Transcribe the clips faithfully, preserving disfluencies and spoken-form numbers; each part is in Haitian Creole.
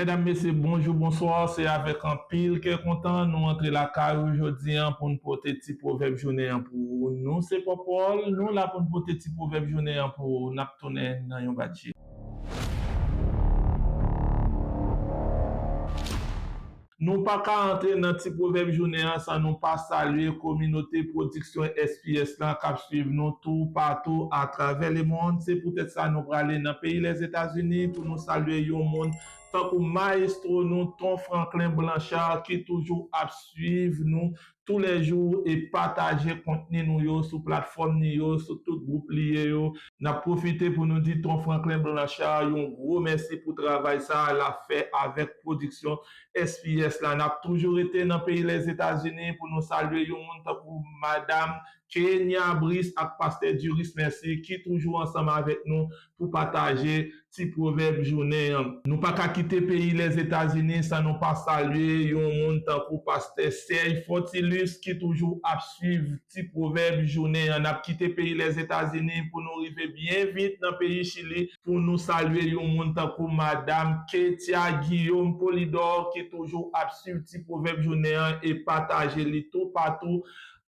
Medam, mesye, bonjou, bonswa. Se avèk anpil kè kontan nou antre lakay ou jodi a pou n pote ti pwovèb jounen an pou ou. Nou se Pòpòl, nou la pou n pote ti pwovèb jounen an pou ou. N ap tounen nan yon batje. Nou pa ka antre nan ti pwovèb jounen an san nou pa salye kominote pwodiksyon S P S lan k ap swiv nou toupatou atravè lemonn. Se poutèt sa nou prale nan peyi Lèzetazini pou nou salye yon moun tankou mayestwo nou, Ton Franklin Blanchard, ki toujou ap swiv nou toulèjou e pataje kontni nou yo sou platfòm ni yo, sou tout gwoup li ye yo. N ap pwofite pou nou di Ton Franklin Blanchard yon gwo mèsi pou travay sa a l ap fè avèk pwodiksyon S P S la. N ap toujou rete nan peyi Lèzetazini pou nou salye yon moun tankou Madam Kenya Brice ak Pastè Duris Mercy ki toujou ansanm avèk nou pou pataje ti pwovèb jounen an. Nou pa ka kite peyi Lèzetazini san nou pa salye yon moun tankou Pastè Serge Fortilus ki toujou ap swiv ti pwovèb jounen an. N ap kite peyi Lèzetazini pou nou rive byen vit nan peyi Chili pou nou salye yon moun tankou Madam Ketia Guillaume Polidor ki toujou ap swiv ti pwovèb jounen an e pataje li toupatou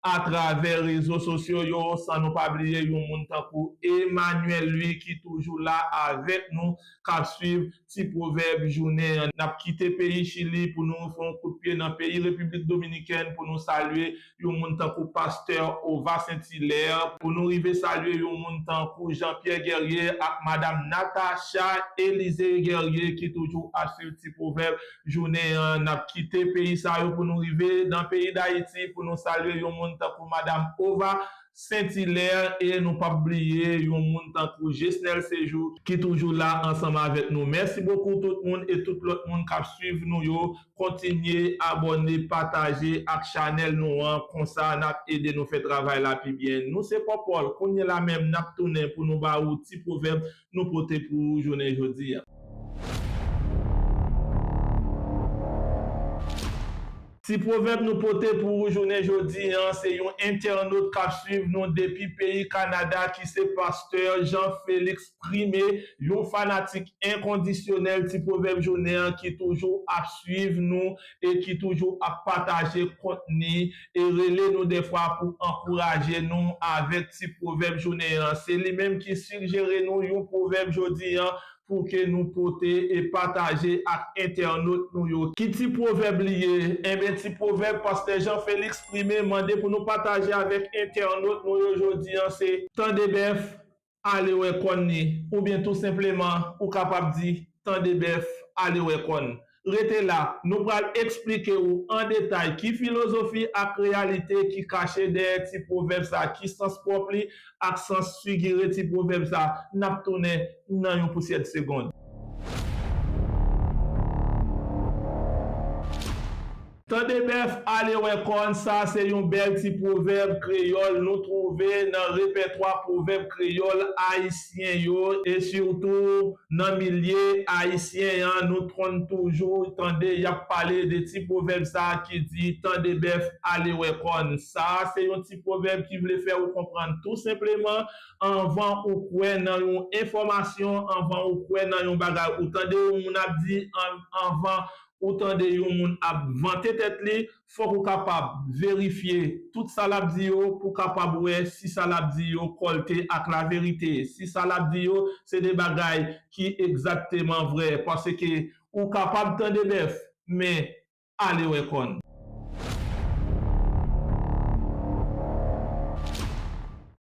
atravè rezo sosyo yo, san nou pa bliye yon moun tankou Emmanuel Louis ki toujou la avèk nou, k ap swiv ti pwovèb jounen an. N ap kite peyi Chili pou nou fè yon kout pye nan peyi Repiblik Dominikèn pou nou salye yon moun tankou Pastè Ova Saint Hilaire, pou nou rive salye yon moun tankou Jean Pierre Guerrier ak Madam Natacha Elysée Guerrier ki toujou ap swiv ti pwovèb jounen an. N ap kite peyi sa yo pou nou rive nan peyi Dayiti pou nou salye yon moun tankou Madam Ova Saint Hilaire e nou p ap bliye yon moun tankou Gesnel Séjour ki toujou la ansanm avèk nou. Mèsi bokou tout moun e tout lòt moun k ap swiv nou yo. Kontinye abòne, pataje ak chanèl nou an, konsa n ap ede nou fè travay la pi byen. Nou se Pòpòl, kounye la menm n ap tounen pou nou ba ou ti pwovèb nou pote pou ou jounen jodi a. Ti pwovèb nou pote pou ou jounen jodi an, se yon entènot k ap swiv nou depi peyi Kanada ki se pastè Jean Félix Prime, yon fanatik enkondisyonèl ti pwovèb jounen an ki toujou ap swiv nou e ki toujou ap pataje kontni e rele nou dèfwa pou ankouraje nou avèk ti pwovèb jounen an. Se li menm ki sigjere nou yon pwovèb jodi an pou ke nou pote e pataje ak entènot nou yo. Ki ti pwovèb li ye? Enben, ti pwovèb Pastè Jean Félix Prime mande pou nou pataje avèk entènot nou yo jodi an se: tande bèf, ale wè kòn li, oubyen tou senpleman, ou kapab di, tande bèf, ale wè kòn. Rete la, nou pral eksplike ou an detay ki filozofi ak reyalite ki kache dèyè ti pwovèb sa, ki sans pwòp li ak sans figire ti pwovèb sa. N ap tounen nan yon pousyè segonn. Tande bèf, ale wè kòn, sa se yon bèl ti pwovèb kreyòl nou twouve nan repètwa pwovèb kreyòl ayisyen yo, e sitou nan milye ayisyen an, nou konn toujou tande y ap pale de ti pwovèb sa a ki di, tande bèf, ale wè kòn. Sa a se yon ti pwovèb ki vle fè ou konprann tou senpleman, anvan ou kwè nan yon enfòmasyon, anvan ou kwè nan yon bagay, ou tande yon moun ap di, an- anvan ou tande yon moun ap vante tèt li, fòk ou kapab verifye tout sa l ap di yo pou w kapab wè si sa l ap di yo kòlte ak laverite, si sa l ap di yo se de bagay ki egzakteman vrè, paske ou kapab tande bèf, men ale wè kòn.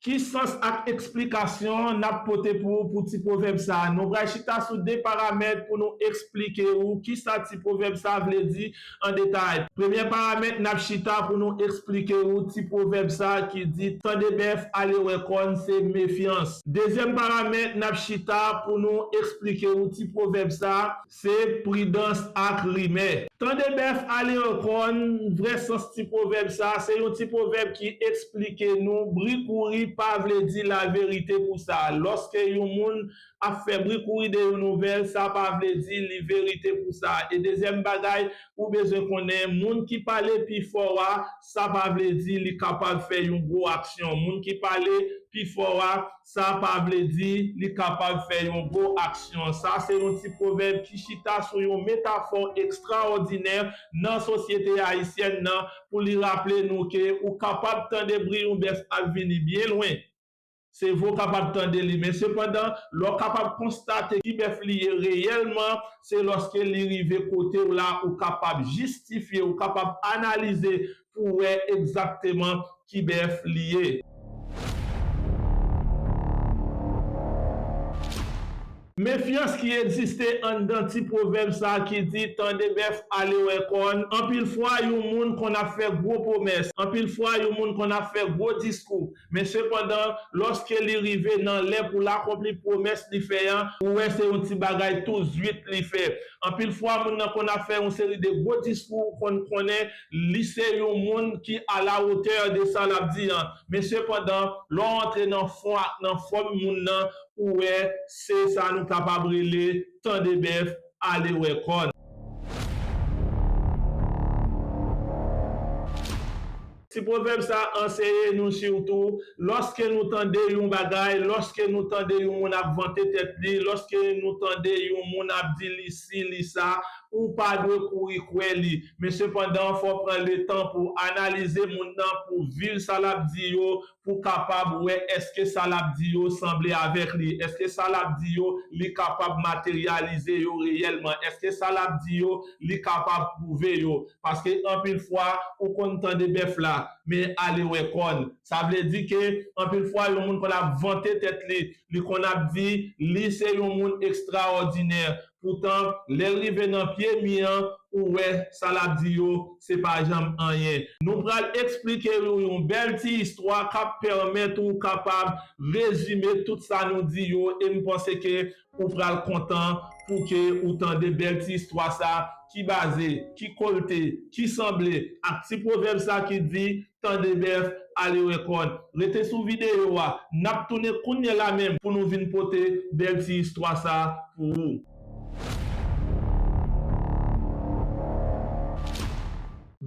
Ki sans ak eksplikasyon n ap pote pou ou pou ti pwovèb sa a? Nou pral chita sou de paramèt pou nou eksplike ou kisa ti pwovèb sa a vle di an detay. Premyè paramèt n ap chita pou nou eksplike ou ti pwovèb sa a ki di, tande bèf, ale wè kòn, se mefyans. Dezyèm paramèt n ap chita pou nou eksplike ou ti pwovèb sa a, se pridans ak rimè. Tande bèf, ale wè kòn, vrè sans ti pwovèb sa a, se yon ti pwovèb ki eksplike nou bri kouri pa vle di laverite pou sa. Lòske yon moun ap fè bri kouri de yon nouvèl, sa pa vle di li verite pou sa. E dezyèm bagay, ou bezwen konnen, moun ki pale pi fò a, sa pa vle di li kapab fè yon gwo aksyon. Moun ki pale pi fò a, sa pa vle di li kapab fè yon gwo aksyon. Sa se yon ti pwovèb ki chita sou yon metafò ekstraòdinè nan sosyete ayisyèn nan pou li raple nou ke ou kapab tande bri yon bèf ap vini byen lwen. Se vre w kapab tande li, men sepandan, lè w kapab konstate ki bèf li ye reyèlman, se lòske li rive kote w la, ou kapab jistifye, ou kapab analize pou w wè egzakteman ki bèf li ye. Mefyans ki egziste anndan ti pwovèb sa a ki di, tande bèf, ale wè kòn. Anpil fwa, yon moun konn ap fè gwo pwomès. Anpil fwa, yon moun konn ap fè gwo diskou. Men sepandan, lòske li rive nan lè pou l akonpli pwomès li fè an, ou wè se yon ti bagay tou zwit li fè. Anpil fwa, moun nan konn ap fè yon seri de gwo diskou, ou konn konnen li se yon moun ki à la hauteur de sa l ap di an. Men sepandan, lè w antre nan fon ak nan fòm moun nan, ou wè se sa nou kapab rele tande bèf, ale wè kòn. Ti pwovèb sa anseye nou sitou, lòske nou tande yon bagay, lòske nou tande yon moun ap vante tèt li, lòske nou tande yon moun ap di li si, li sa, ou pa dwe kouri kwè li. Men sepandan, fò w pran letan pou w analize moun nan, pou w viv sa l ap di yo, pou w kapab wè èske sa l ap di yo sanble avèk li, èske sa l ap di yo, li kapab materyalize yo reyèlman, èske sa l ap di yo, li kapab pwouve yo. Paske anpil fwa, ou konn tande bèf la, men ale wè kòn. Sa vle di ke anpil fwa, yon moun konn ap vante tèt li, li konn ap di li se yon moun ekstraòdinè. Poutan, lè l rive nan pye mi an, ou wè sa l ap di yo, se pa janm anyen. Nou pral eksplike nou yon bèl ti istwa k ap pèmèt ou kapab rezime tout sa nou di yo, e m panse ke ou pral kontan pou ke ou tande bèl ti istwa sa ki baze, ki kolte, ki sanble ak ti pwovèb sa ki di, tande bèf, ale wè kòn. Rete sou videyo a, n ap tounen kounye la menm pou nou vin pote bèl ti istwa sa pou ou.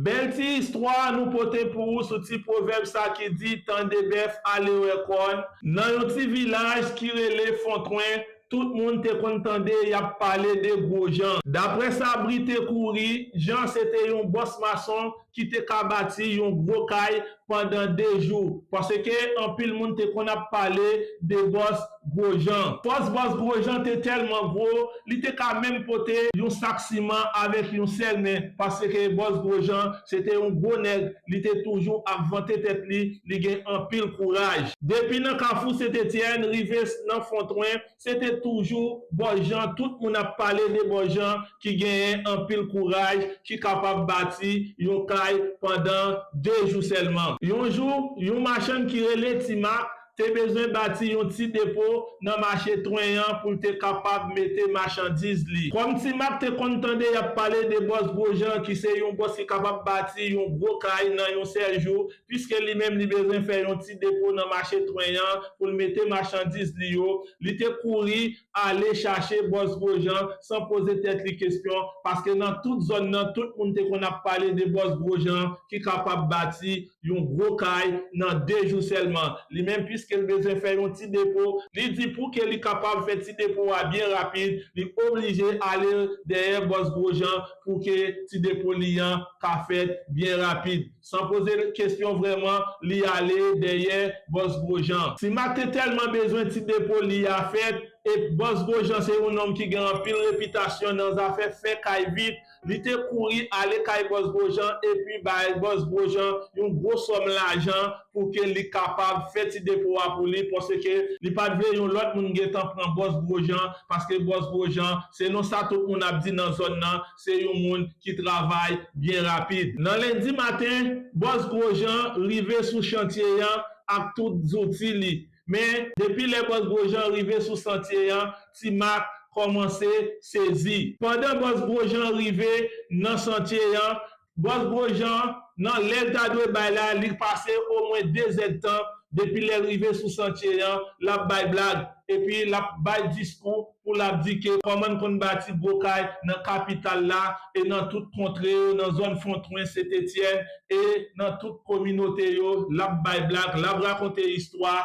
Bèl ti istwa nou pote pou ou sou ti pwovèb sa ki di, tande bèf, ale wè kòn. Nan yon ti vilaj ki rele Fontwen, tout moun te konn tande y ap pale de Gwo Jan. Daprè sa bri te kouri, Jan se te yon bòs mason ki te ka bati yon gwo kay pandan de jou, paske anpil moun te konn ap pale de bòs Gwo Jan. Fòs bòs Gwo Jan te tèlman gwo, li te ka menm pote yon sak siman avèk yon sèl men, paske bòs Gwo Jan se te yon gwo nèg, li te toujou ap vante tèt li, li gen anpil kouraj. Depi nan Kafou Sentetyèn rive nan Fontwen, se te toujou bòs Jan, tout moun ap pale de bòs Jan ki genyen anpil kouraj, ki kapab bati yon kay pandan de jou sèlman. Yon jou, yon machann ki rele Ti Mak te bezwen bati yon ti depo nan mache Twen an pou l te kapab mete machandiz li. Kòm Ti Mak te konn tande y ap pale de bòs Gwo Jan, ki se yon bòs ki kapab bati yon gwo kay nan yon sèl jou, piske li menm li bezwen fè yon ti depo nan mache Twen an pou l mete machandiz li yo, li te kouri ale chache bòs Gwo Jan san poze tèt li kesyon, paske nan tout zòn nan, tout moun te konn ap pale de bòs Gwo Jan ki kapab bati yon gwo kay nan de jou sèlman. Li menm, piske l bezwen fè yon ti depo, li di pou ke li kapab fè ti depo a byen rapid, li oblije ale dèyè bòs Gwo Jan pou ke ti depo li an ka fèt byen rapid. San poze kesyon vrèman, li ale dèyè bòs Gwo Jan. Ti Mak te tèlman bezwen ti depo li a fèt, e bòs Gwo Jan se yon nonm ki gen anpil repitasyon nan zafè fè kay vit, li te kouri ale kay bòs Gwo Jan epi bay bòs Gwo Jan yon gwo sòm lajan pou ke li kapab fè ti depo a pou li, paske li pa t vle yon lòt moun gentan pran bòs Gwo Jan, paske bòs Gwo Jan, selon sa tout moun ap di nan zòn nan, se yon moun ki travay byen rapid. Nan lendi maten, bòs Gwo Jan rive sou chantye an ak tout zouti li. Men, depi lè bòs Gwo Jan rive sou chantye an, Ti Mak kòmanse sezi. Pandan bòs Gwo Jan rive nan chantye an, bòs Gwo Jan, nan lè l ta dwe bay la, li pase omwen de zèdtan depi lè l rive sou santye an, l ap bay blag, epi l ap bay diskou pou l ap di ke kòman n konn bati gwo kay nan kapital la e nan tout kontre yo, nan zòn Fontwens, Sent Etyèn e nan tout kominote yo, l ap bay blag, l ap rakonte istwa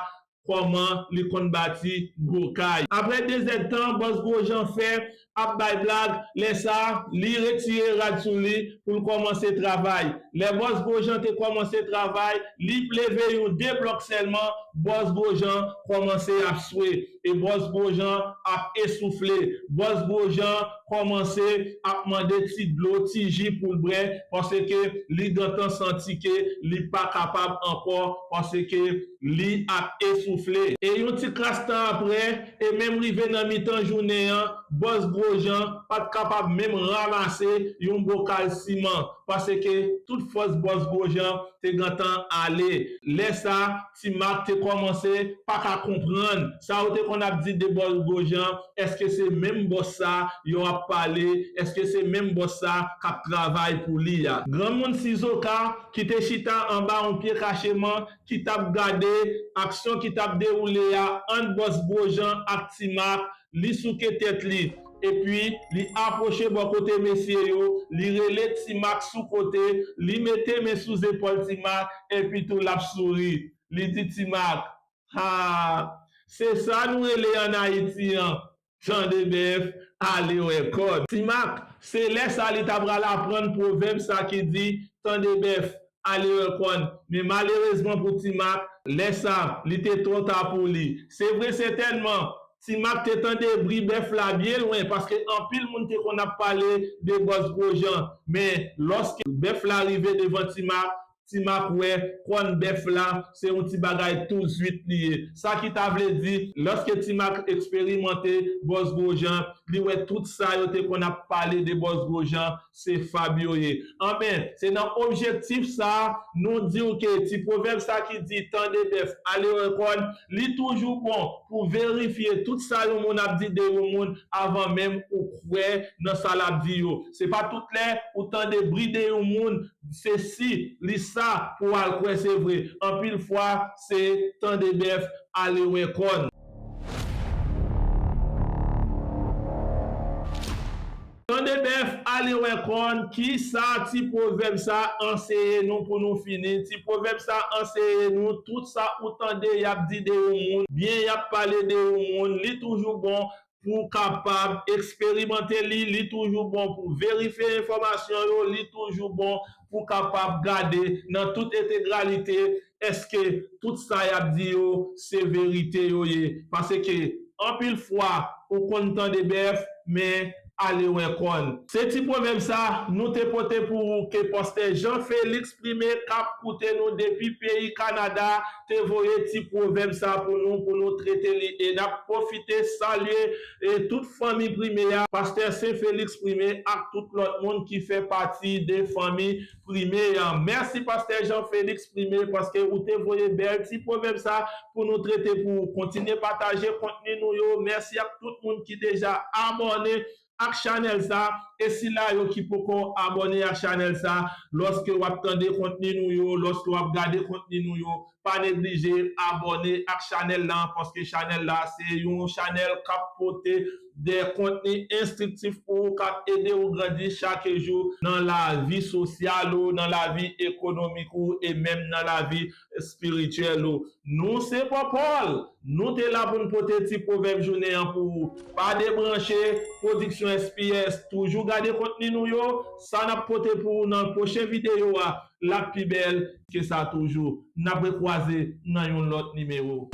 kòman li konn bati gwo kay. Apre de zèdtan, Bòs Gwojan fè ap bay blag, lè sa a, li retire rad sou li pou l kòmanse travay. Lè Bòs Gwojan te kòmanse travay, li leve yon de blòk sèlman, Bòs Gwojan kòmanse ap swe. E Bòs Gwojan ap esoufle. Bòs Gwojan kòmanse ap mande ti dlo, ti ji pou l bwè, paske li gentan santi ke li pa kapab ankò, paske li ap esoufle. E yon ti kras tan apre, e menm rive nan mitan jounen an, Bòs Gwojan pa t kapab menm ranmase yon bokal siman, paske tout fòs Bòs Gwojan te gentan ale. Lè sa, Ti Mak te kòmanse pa ka konprann sa yo te konn ap di de Bòs Gwojan. Èske se menm bòs sa yo ap pale? Èske se menm bòs sa k ap travay pou li a? Granmoun Sizoka ki te chita anba yon pye kacheman, ki t ap gade aksyon ki t ap dewoule a ant Bòs Gwojan ak Ti Mak, li souke tèt li. Epi, li apwoche bò kote mesye yo, li rele Ti Mak sou kote, li mete men sou zepòl Ti Mak, epi tou l ap souri. Li di Ti Mak, "Ha, se sa nou rele ann Ayiti an, tande bèf, ale wè kòn." Ti Mak, se lè sa li ta pral aprann pwovèb sa ki di, "Tande bèf, ale wè kòn." Men malerezman pou Ti Mak, lè sa, li te twò ta pou li. Se vre, sètènman, Ti Mak te tande bri bèf la byen lwen, paske anpil moun te konn ap pale de Bòs Gwojan. Men, lòske bèf la rive devan Ti Mak, Ti Mak wè kòn bèf la, se yon ti bagay tou zwit li ye. Sa ki ta vle di, lòske Ti Mak eksperimante Bòs Gwojan, li wè tout sa yo te konn ap pale de Bòs Gwojan, se fab yo ye. Anben, se nan objektif sa a, nou di w ke ti pwovèb sa ki di, "Tande bèf, ale wè kòn," li toujou bon pou verifye tout sa yon moun ap di de yon moun avan menm ou kwè nan sa l ap di yo. Se pa tout lè ou tande bri de yon moun, se si li sa pou w al kwè se vre. Anpil fwa, se tande bèf, ale wè kòn. Tande bèf, ale wè kòn, ki sa ti pwovèb sa anseye nou pou nou fini? Ti pwovèb sa anseye nou, tout sa ou tande y ap di de yon moun, byen y ap pale de yon moun, li toujou bon pou w kapab eksperimante li, li toujou bon pou verifye enfòmasyon yo, li toujou bon pou w kapab gade nan tout entegralite èske tout sa y ap di yo se verite yo ye. Paske anpil fwa, ou konn tande bèf, men ale wè kòn. Se ti pwovèb sa nou te pote pou ou ke pastè Jean Félix Prime k ap koute nou depi peyi Kanada te voye ti pwovèb sa pou nou, pou nou trete li. E n ap pwofite salye e tout fanmi Prime a, pastè Sen Félix Prime ak tout lòt moun ki fè pati de fanmi Prime an. Mèsi pastè Jean Félix Prime paske ou te voye bèl ti pwovèb sa pou nou trete pou ou. Kontinye pataje kontni nou yo. Mèsi ak tout moun ki deja abòne ak chanèl sa, e sila yo ki poko abòne ak chanèl sa, lòske w ap tande kontni nou yo, lòske w ap gade kontni nou yo, pa neglije abòne ak chanèl la, paske chanèl la se yon chanèl k ap pote de kontni enstriktif pou ou, k ap ede ou grandi chak jou nan lavi sosyal ou, nan lavi ekonomik ou, e menm nan lavi espirityèl ou. Nou se Pòpòl, nou te la pou n pote ti pwovèb jounen an pou ou. Pa debranche, pwodiksyon S P S, toujou gade kontni nou yo, sa n ap pote pou ou nan pwochen videyo a, l ap pi bèl ke sa toujou. N ap rekwaze nan yon lòt nimewo.